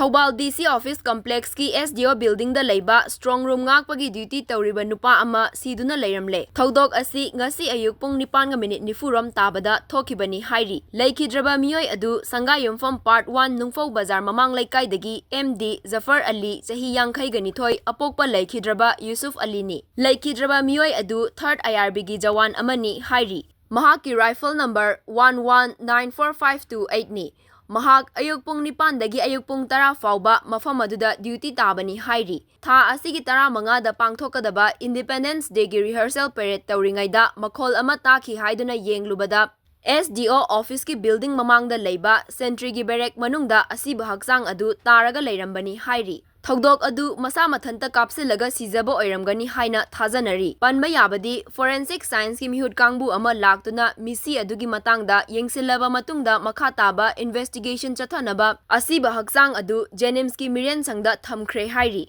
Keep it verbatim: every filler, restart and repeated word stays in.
ꯊꯧꯕꯥꯜ ꯗꯤ ꯁꯤ office complexꯀꯤ S D O buildingꯗ ꯂꯩꯕ strong room ꯉꯥꯛꯄꯒꯤ duty ꯇꯧꯔꯤꯕ ꯅꯨꯄꯥ ꯑꯃ ꯁꯤꯗꯨꯅ ꯂꯩꯔꯝꯂꯦ꯫ ꯊꯧꯗꯣꯛ ꯑꯁꯤ ꯉꯁꯤ ꯑꯌꯨꯛ ꯄꯨꯡ ꯅꯤꯄꯥꯟꯒ minute ꯅꯤꯐꯨ ꯔꯣꯝ ꯇꯥꯕꯗ ꯊꯣꯛꯈꯤꯕꯅꯤ ꯍꯥꯏꯔꯤ꯫ ꯂꯩꯈꯤꯗ꯭ꯔꯕ ꯃꯤꯑꯣꯏ ꯑꯗꯨ ꯁꯪꯒꯥꯏꯌꯨꯝꯐꯝ Part One ꯅꯨꯡꯐꯧ ꯕꯖꯥꯔ ꯃꯃꯥꯡ ꯂꯩꯀꯥꯏꯗꯒꯤ M D ꯖꯐꯔ ꯑꯂꯤ, ꯆꯍꯤ ꯌꯥꯡꯈꯩꯒ ꯅꯤꯊꯣꯏ, ꯑꯄꯣꯛꯄ ꯂꯩꯈꯤꯗ꯭ꯔꯕ ꯌꯨꯁꯨꯐ ꯑꯂꯤꯅꯤ꯫ ꯂꯩꯈꯤꯗ꯭ꯔꯕ ꯃꯤꯑꯣꯏ ꯑꯗꯨ third I R Bꯒꯤ ꯖꯋꯥꯟ ꯑꯃꯅꯤ ꯍꯥꯏꯔꯤ꯫ ꯃꯍꯥꯛꯀꯤ rifle number one one nine four five two eight ꯅꯤ꯫ ꯃꯍꯥꯛ ꯑꯌꯨꯛ ꯄꯨꯡ ꯅꯤꯄꯥꯟꯗꯒꯤ ꯑꯌꯨꯛ ꯄꯨꯡ ꯇꯔꯥ ꯐꯥꯎꯕ ꯃꯐꯝ ꯑꯗꯨꯗ duty ꯇꯥꯕꯅꯤ ꯍꯥꯏꯔꯤ꯫ ꯊꯥ ꯑꯁꯤꯒꯤ ꯇꯔꯥꯃꯉꯥꯗ ꯄꯥꯡꯊꯣꯛꯀꯗꯕ Independence Dayꯒꯤ rehearsal parade ꯇꯧꯔꯤꯉꯩꯗ ꯃꯈꯣꯜ ꯑꯃ ꯇꯥꯈꯤ ꯍꯥꯏꯗꯨꯅ ꯌꯦꯡꯂꯨꯕꯗ S D O officeꯀꯤ building ꯃꯃꯥꯡꯗ ꯂꯩꯕ sentryꯒꯤ barrack ꯃꯅꯨꯡꯗ ꯑꯁꯤꯕ ꯍꯛꯆꯥꯡ ꯑꯗꯨ ꯇꯥꯔꯒ ꯂꯩꯔꯝꯕꯅꯤ ꯍꯥꯏꯔꯤ꯫ ꯊꯧꯗꯣꯛ ꯑꯗꯨ ꯃꯁꯥ ꯃꯊꯟꯇ ꯀꯥꯞꯁꯤꯜꯂꯒ ꯁꯤꯖꯕ ꯑꯣꯏꯔꯝꯒꯅꯤ ꯍꯥꯏꯅ ꯊꯥꯖꯅꯔꯤ꯫ ꯄꯟꯕ ꯌꯥꯕꯗꯤ, forensic scienceꯀꯤ ꯃꯤꯍꯨꯠ ꯀꯥꯡꯕꯨ ꯑꯃ ꯂꯥꯛꯇꯨꯅ ꯃꯤꯁꯤ ꯑꯗꯨꯒꯤ ꯃꯇꯥꯡꯗ ꯌꯦꯡꯁꯤꯜꯂꯕ ꯃꯇꯨꯡꯗ ꯃꯈꯥ ꯇꯥꯕ investigation ꯆꯠꯊꯅꯕ ꯑꯁꯤꯕ ꯍꯛꯆꯥꯡ ꯑꯗꯨ JNIMSꯀꯤ ꯃꯤꯔꯦꯟꯁꯪꯗ ꯊꯝꯈ꯭ꯔꯦ ꯍꯥꯏꯔꯤ꯫